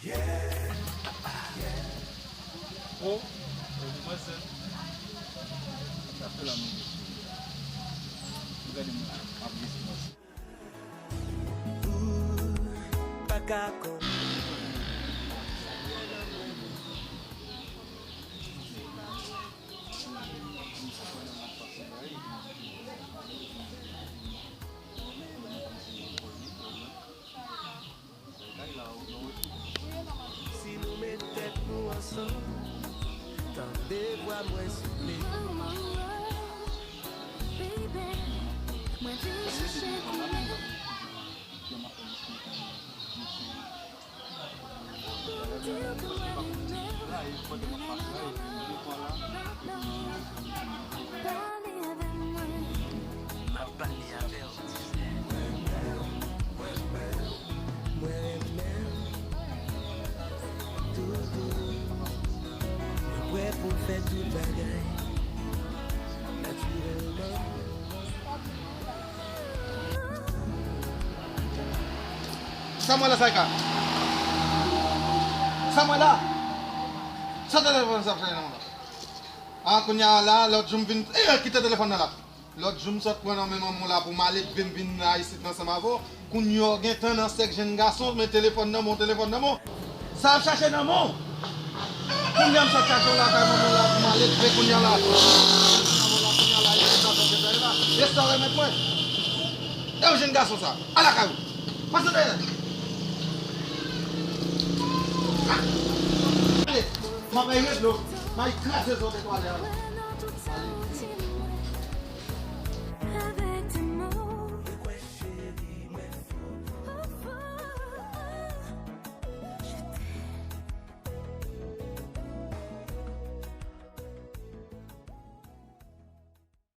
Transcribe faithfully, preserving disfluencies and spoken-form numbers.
Oh, demwazèl. Sa fè la, mwen, mesye. Gade mwen, ap resi mwen. Pa ka kon. Si nou met tèt nou ansanm, tande vwa mwen souple. Baby, mwen vin chèche kounya. Pale avè w. Mwen renmen w toutou. Mwen prè pou n fè tout bagay natirèlman. Sa mwen la, Saïka? Sa mwen la? Sa telefòn sa ap chaje nan men w la? A, kounye a la, lòt jou m vin, eh, kite telefòn nan la. Lòt jou m sot pran nan men manman w la pou m ale, vin, vin la isit ansanm avè w. Kounye a w gentan nan sèk jenn gason, men telefòn nan men w, telefòn nan men w. Sa ap chache nan men w. Kounye a m sot chache w lakay manman w la pou m ale, men kounye a la. Kounye a la, e sa w gentan ye la. E sa w remèt mwen. E w jenn gason sa. Al lakay ou. Pase dèyè. Ale. M ap bay regle w. M ay kraze zòt etwale a.